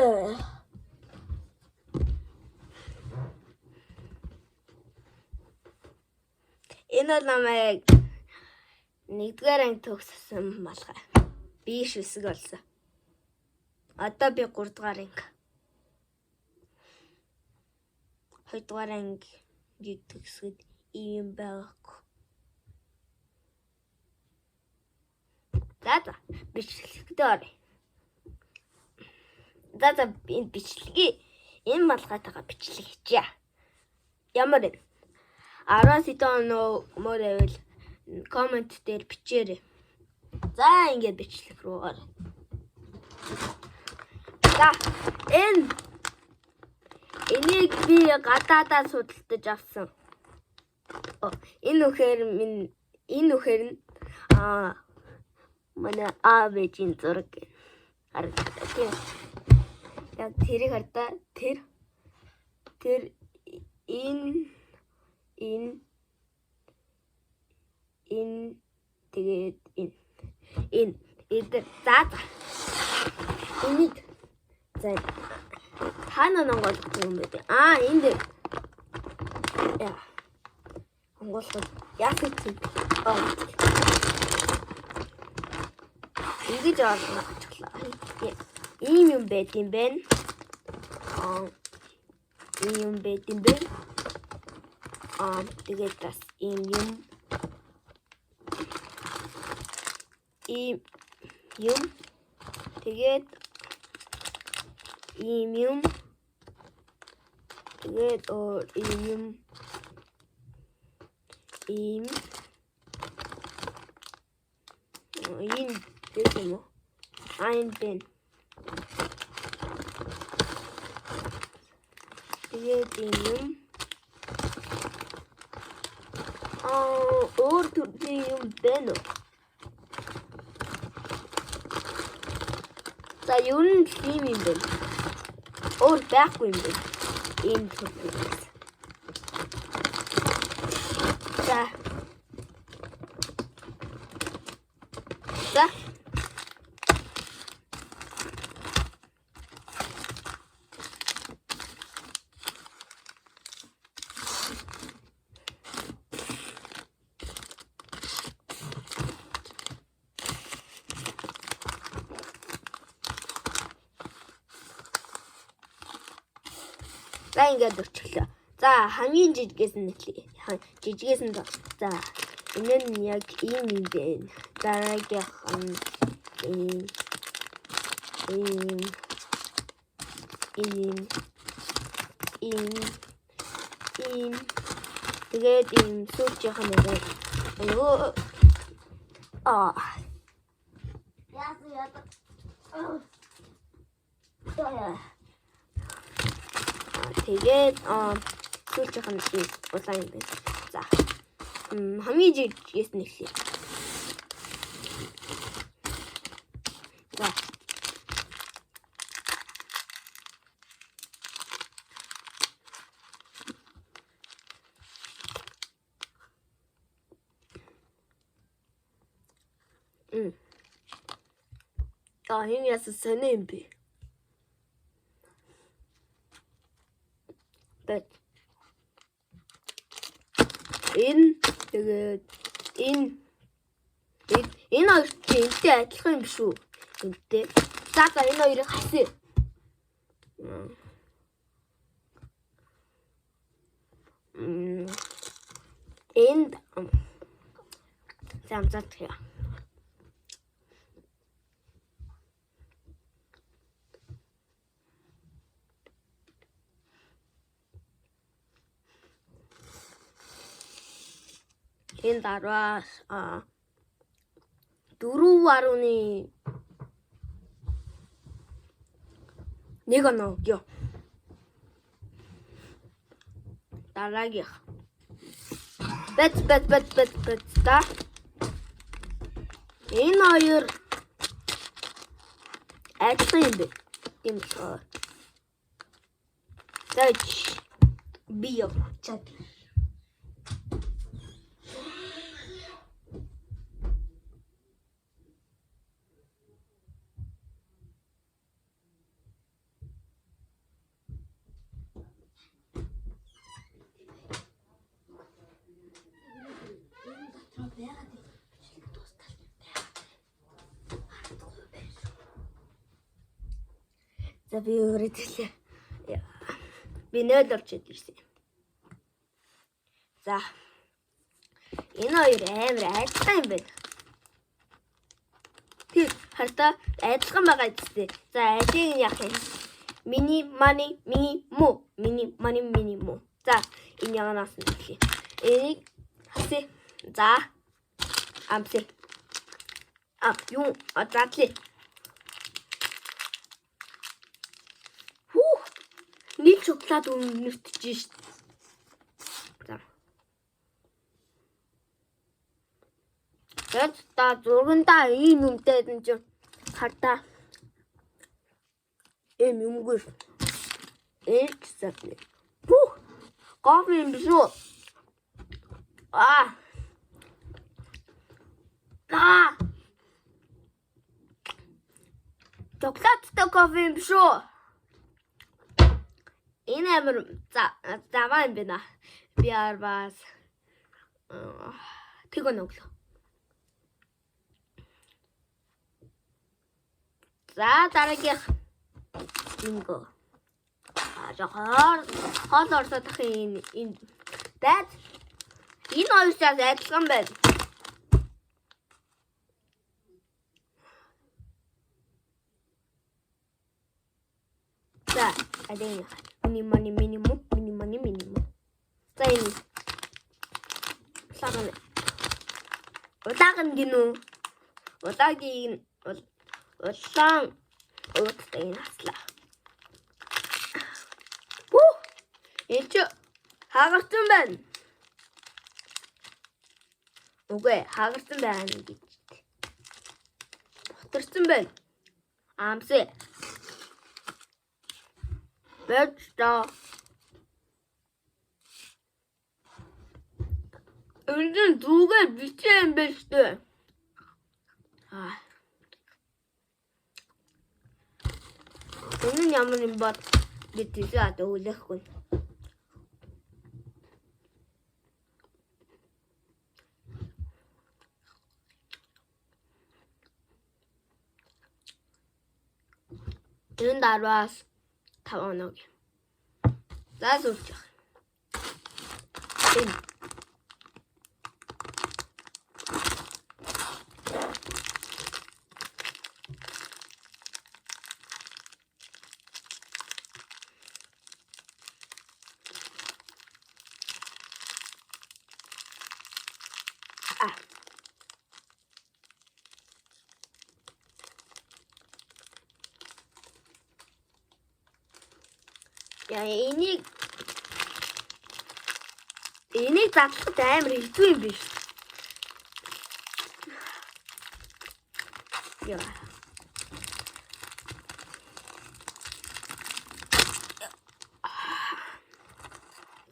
Энэ бол намайг нэгдүгээр анги төгссөн малгай. Би шүсэг болсон. Одоо би 3 дугаар анги. 2 дугаар анги төгсгöd ийм юм байгаагүй. За бичлэгтээ оръё. За энэ бичлэгийг энэ малгайтайгаа бичлэг хийчихье. Ямар юм? 10 хэдэн оноо мөр байвал коммент дээр бичээрэй. За ингээд бичлэг рүү оръё. За энийг би гадаадаа судалдаж авсан. Энэ үхээр минь энэ үхээр нь манай аав ээжийн зураг харагддаг тийм. Яг тэрийг хардаа тэр энэ энэ энэ тэгээд энэ энэ эдэр за энийг за хаана онгойлгох юм бэ? Энд яа онгойлгох яасан тийм ингэж оруулчихлаа. Ийм юм байт юм байна. Ийм юм байт юм байна. Тэгээд бас ийм юм. Ийм юм. Тэгээд ийм юм. Тэгээд ийм юм. Ийм. Энэ гэх юм уу? Энэ бэн. Тэгээд ийм юм. Өөр төрлийн юм байна уу? За ер нь л ийм юм байна. Өөр байхгүй юм байна. Ийм төрлийн. За. За. За ингээд өрчлөө. За хамгийн жижигээс нь эхлэе. Жижигээс нь за энэ нь яг ийм юм байна. Дараагийнх нь ийм ийм ийм ийм ийм тэгээд ийм сүүлчийнх нь нэг нөгөө яа тэгээд сүүлчийнх нь ийм улаан юм байна. За хамгийн жижигээс нь эхлэе. За. Энэ яасан сонио юм бэ? Бэт. Энэ тэгээд энэ энэ хоёр чи энтэй адилхан юм шүү. Энтэй. За энэ хоёрыг хасъя. Энд замзаадах. Энд 10-аас 4.1 оноо өгье. Дараагийнх. Бэт бэт бэт бэт бэт та. Энэ хоёр адилхан юм бэ? Тийм болохоор. За би явчихад. За, би өөрөө төлөө. Би 0 орж ирсэн. За. Энэ хоёр амар адилхан юм байна. Тэр хартаа адилхан байгаа зү. За, алийг нь яах юм? Mini money mini mo. Mini money mini mo. За, энэ яганаас нь эхлэе. Энийг хасъя. За. Амсъя. А, юу? А, задлаа. Хүүх. Нэг шоколад өмнөртөж шít. За. Тэгээд та зургандаа ийм юмтай юм чи хартаа ийм юмгүй. Эч задны. Пүх. Кофе юм биш үү? Аа. Аа. Шоколадтай кофе юм биш үү? Энэ амар заваа юм байна. Би арваас тэг өнөглөө. За, дараагийнх бинго. А жохоор хоол орсоод ах энэ байд. Энэ хоёрсаас адилхан байна. За, алин мини мани мини му мини мани мини му. За, энэ улаан улаан гинүү. Улаагийн улаан уудтай энэ хаслаа. Хүү! Энэ чи хагарсан байна. Үгүй, хагарсан байна гэж. Бутарсан байна. Амсэ. Байж та. Энэ зүгээр бичээ юм байна шүү дээ. Аа. Энэ нь ямар юм бол би тийшээ одоо хүлээхгүй. Энэ 10-аас 5 оног. За, сүүлч. Энэ. А. Я энийг задлахад амар хэцүү юм биш. Яа.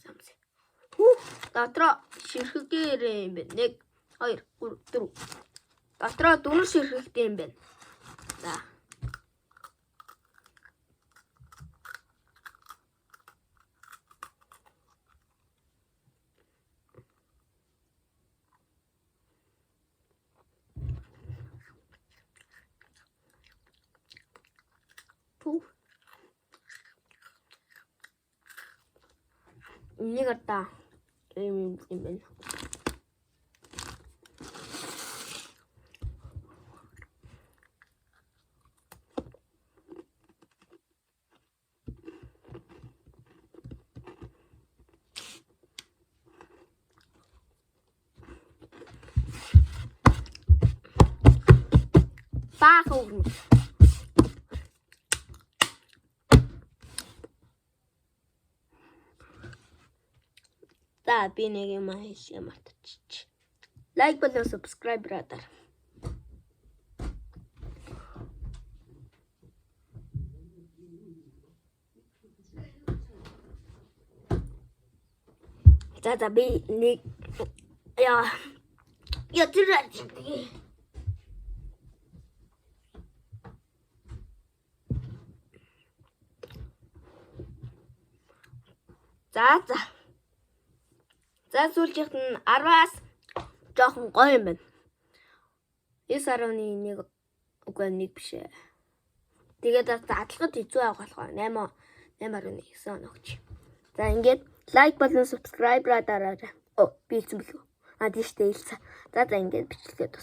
Самс. Хүү, дотроо ширхгээр юм байна. 1 2 3 4. Дотроо дөрвөн ширхэгтэй юм байна. За. Пүү. Энийг одоо ийм юм байна. Баахан өгнө. За, би нэг юм хэлэх юм мартчих. Like болон subscribe радар. За за, би нэг яа яа тэр. За за. За, сүүлчийнх нь 10-аас жоохон гоё юм байна. 9.1, үгүй, 1 биш ээ. Тэгээд бас задлахад хэцүү байх болохоор 8 8.9 оноо өгч. За, ингээд like болон subscribe-аа дараарай. Оо, би хэлсэн бэлгүй. А, тийм штэ, хэлсэн. За, ингээд бичлэгээ дуусгая.